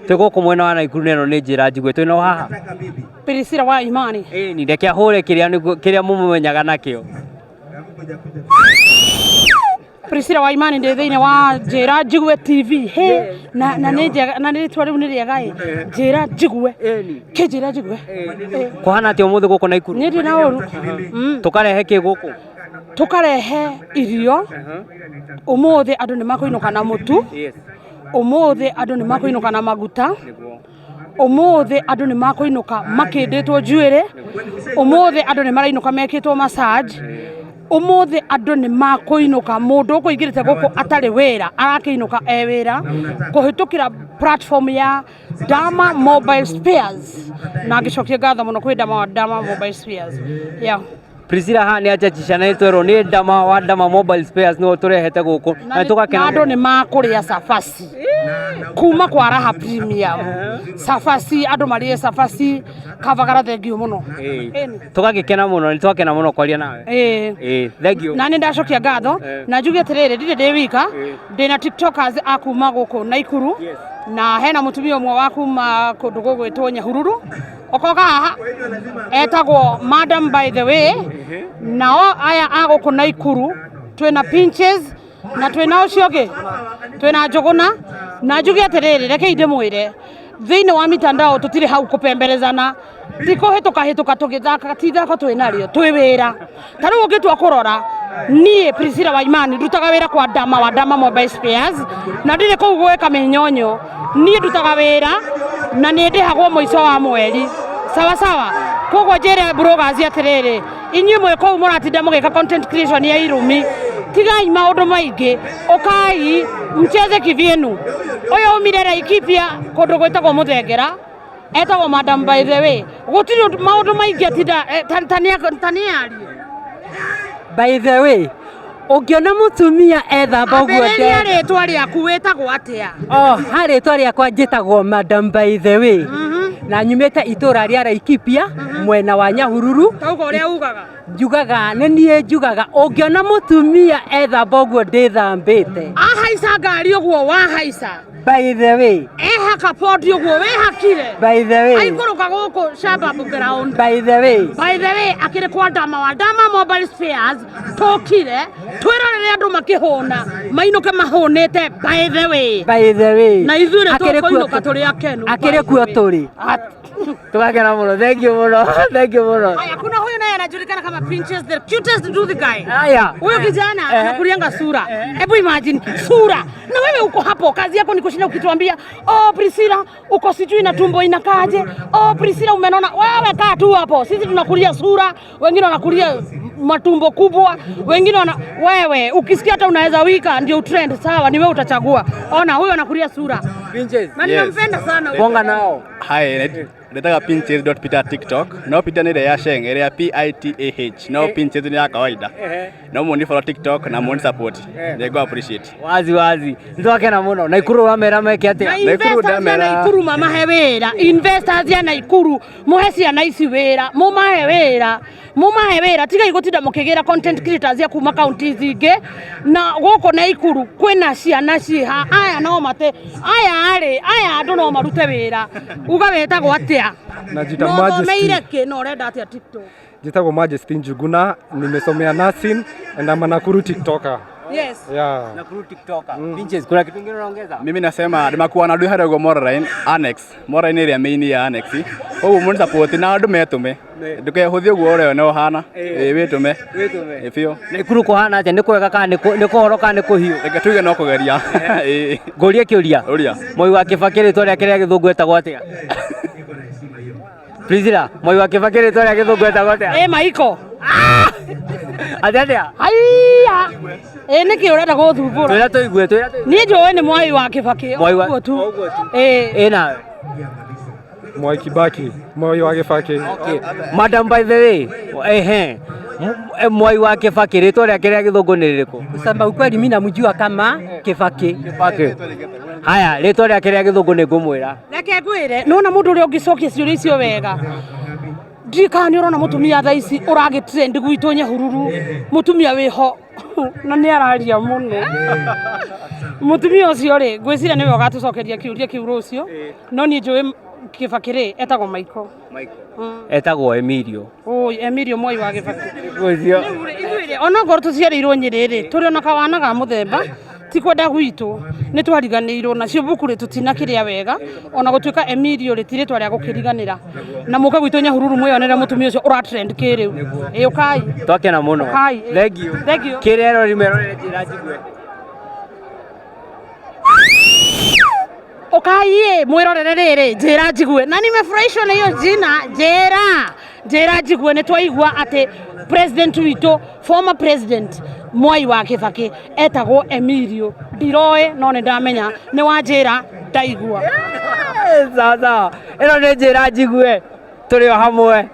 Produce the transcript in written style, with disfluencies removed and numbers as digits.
Twĩ gũkũ mwena wa Naikuru na ĩno nĩ njĩra njigue twĩ no haha. Priscilla wa Imani. Ĩni reke ahũre kĩrĩa nĩguo kĩrĩa mũmũmenyaga nakĩo. Priscilla wa Imani ndĩ thĩinĩ wa njĩra njigue TV. He na na nĩ njega na nĩ rĩtwa rĩu nĩ rĩega ĩ. Njĩra njigue. Kĩ njĩra njigue. Kũhana atĩa ũmũthĩ gũkũ Naikuru? Niĩ ndirĩ na ũru. Tũkarehe kĩ gũkũ? Tũkarehe irio. Ũmũthĩ andũ nĩ makũinũka na mũtu. Ũmũthĩ andũ nĩ makũinũka na maguta. Ũmũthĩ andũ nĩ makũinũka makĩndĩtwo njuĩrĩ. Ũmũthĩ andũ nĩ marainũka mekĩtwo massage. Ũmũthĩ andũ nĩ makũinũka mũndũ ũkũingĩrĩte gũkũ atarĩ wĩra arakĩinũka e wĩra kũhĩtũkĩra platform ya Dama Mobile Spares na ngĩcokia ngatho mũno kwĩ Dama wa Dama Mobile Spares, yeah. Priscilla haha nĩ anjacisha na nĩtwerwo nĩ Dama wa Dama Mobile Spares nĩwe tũrehete gũkũ na na tũgakena andũ nĩ makũrĩa cabaci kuma kwa Raha Premium cabaci andũ marĩe cabaci kavagara thengiũ mũno. Ĩni. Tũgagĩkena mũno, nĩ twakena mũno kwaria nawe. Ĩĩ. Ĩĩ, thank you. Na nĩ ndacokia ngatho na njuge atĩrĩrĩ, ndirĩ ndĩ wika, ndĩna tiktokers a kuma gũkũ Naikuru na hena mũtumia ũmwe wa kuma kũndũ gũgwĩtwo Nyahururu okoka haha etagwo Madam by the way. Nao aya a gũkũ Naikuru twĩna Pinches na twĩna ũcio ũngĩ twĩna Njũgũna. Na njuge atĩrĩrĩ, rekei ndĩmwĩre, thĩinĩ wa mitandao tũtirĩ hau kũpemberezana, ti kũhĩtũka hĩtũka tũgĩthaka, ti ithako twĩ narĩo, twĩ wĩra. Ta rĩu ũngĩtua kũrora niĩ Priscilla Waimani ndutaga wĩra kwa Dama wa Dama Mobile Spares na ndirĩ kũu gwĩka mĩnyonyo. Niĩ ndutaga wĩra na nĩ ndĩhagwo mũico wa mweri, sawa sawa. Koguo njĩre bloggers atĩrĩrĩ, inyuĩ mwĩ kũu mũratinda mũgĩka content creation ya irumi, tigai maũndũ maingĩ, ũkai mcheze kivyenu. Ũyũ umire Laikipia kũndũ gwĩtagwo Mũthengera, etagwo Madam by the way. Gũtirĩ ũndũ- maũndũ maingĩ atinda ta nĩarie. By the way, ũngĩona mũtumia ethamba ũguo Ambĩrĩria rĩtwa rĩaku, wĩtagwo atĩa? Oh, ha rĩtwa rĩakwa njĩtagwo Madam by the way na nyumĩte itũra rĩa Laikipia mwena wa Nyahururu. Tauga ũrĩa ugaga. Njugaga nĩ niĩ njugaga ũngĩona mũtumia ethamba ũguo ndĩthambĩte, ahaica ngari ũguo wahaica, by the way, ehaka pondi ũguo wĩhakire, by the way, aikũrũka gũkũ Shabab ground, by the way, by the way akĩrĩ kwa Dama wa Dama Mobile Spares. Tũkire twĩrorere andũ makĩhũna, mainũke mahũnĩte, by the way. By the way, Na ithuĩ nĩ Akĩrĩ kuo tũkũinũka tũrĩ akenu. Akĩrĩ kuo tũrĩ. Tũgakena mũno, thank you mũno, thank you mũno. Haya, kuna huyu naye anajulikana kama Pinches, the cutest dude guy. Haya. Huyu kijana anakulianga sura. Hebu imagine sura. Na wewe uko hapo, kazi yako ni kushinda ukituambia, "Oh Priscilla, uko sijui na tumbo inakaaje? Oh Priscilla umenona." Wewe kaa tu hapo. Sisi tunakulia sura, wengine wanakulia matumbo kubwa, wengine wana wewe ukisikia hata unaweza wika ndio utrend, sawa, ni wewe utachagua. Ona huyu anakulia sura. Pinches. Na ninampenda sana. Bonga nao. Hi, ndetaga pinches.peter TikTok. No Peter nĩ ĩrĩa ya Sheng, ĩrĩa Pitah. No Pinches nĩ ya kawaida. No mũni follow TikTok na mũni support. Nĩ ngũ appreciate. Wazi wazi, nĩtwakena mũno. Naikuru wamera meke Na atĩa? Naikuru investors ya ndamera- Naikuru mamahe wĩra, investors ya Naikuru muhe ciana ici wĩra, mumahe wĩra, mumahe wĩra. Tigai gũtinda mũkĩgĩra content creators ya kuma counties ingĩ na gũkũ Naikuru kwĩna ciana ciha aya no mate aya rĩ aya andũ no marute wĩra. Uga wĩtagwo atĩa? Najita Na Majesty. ũthomeire kĩ na ũrenda atĩa TikTok? Jitagwo Majesty Njuguna, nimesomea nursing and I'm a Nakuru TikToker. Yes. Yeah. Nakuru TikToker. Pinches, kuna kitu kingine unaongeza? Mimi nasema ndimakuwa na ndũ harĩa Moraline Annex. Moraline ĩrĩa main ya Annex. Koguo mũni support na andũ metũme. Ndũkehũthie ũguo ũrĩa no ũhana. Ĩĩ wĩtũme. Wĩtũme. Ĩĩ biũ. Naikuru kũhana atĩa? Nĩ kwega kana nĩ kũhoro kana nĩ kũhiũ? Reke tuge no kũgeria. Ĩĩ. Ngũrie kĩũria. Ũria. Moi wa Kibaki rĩtwa rĩake rĩa gĩthũngũ etagwo atĩa? Priscilla, Moi wa Kibaki rĩtwa rĩa gĩthũngũ etagwo atĩa? Ĩ maiko. Atĩa atĩa? Haiya. Ĩ nĩkĩ ũrenda gũthumbũra? Twĩra tũigue, twĩra tũigue. Niĩ njũĩ nĩ Mwai wa Kibaki. Mwai wa- Ũguo tu. Ũguo tu. Ĩ. Ĩ nawe. Mwai Kibaki, Moi wa Kibaki. Okay. Madam by the way, ehe. Mwai wa Kibaki rĩtwa rĩake rĩa gĩthũngũ nĩ rĩrĩkũ? Kusema ukweli mimi namjua kama Kibaki. Kibaki. Haya, rĩtwa rĩake rĩa gĩthũngũ nĩ ngũmwĩra. Reke ngwĩre, nona mũndũ ũrĩa ũngĩcokia ciũria icio wega. Ndiĩ kana nĩ ũrona mũtumia thaa ici ũragĩ trend gwitũ Nyahururu, mũtumia wĩho na nĩ araria mũno. Mũtumia ũcio rĩ, ngwĩciria nĩwe ũgatũcokeria kĩũria kĩu rũciũ, no niĩ njũĩ Kĩbakĩ rĩ, etagwo Michael. Etagwo Emilio. Oi, Emilio Mwai wa Kĩbakĩ. Ũcio. Rĩu rĩ, ithuĩ rĩ, onokorwo tũciarĩirwo Nyĩrĩ rĩ, tũrĩ ona kawana ga mũthemba, ti kwenda gwitũ, nĩ twariganĩirwo nacio mbuku rĩ tũtinakĩrĩa wega, ona gũtuĩka Emilio rĩ ti rĩtwa rĩa gũkĩriganĩra. Na mũke gwitũ Nyahururu mwĩyonere mũtumia ũcio ũra trend kĩrĩu. Ĩ ũkai. Twakena mũno. Ũkai. Ĩ. Thank you. Thank you. Kĩrĩa erori merorere njĩra njigue. Ũkai ĩ mwĩrorere rĩrĩ njĩra njigue, na nimefurahishwa na hiyo jina njĩra njigue. Nĩ twaigua atĩ president witũ, former president Mwai wa Kĩbakĩ, etagwo Emilio. Ndiroĩ no nĩ ndamenya nĩ wa njĩra ndaigua. Sawa sawa, ĩno nĩ njĩra njigue, tũrĩ o hamwe.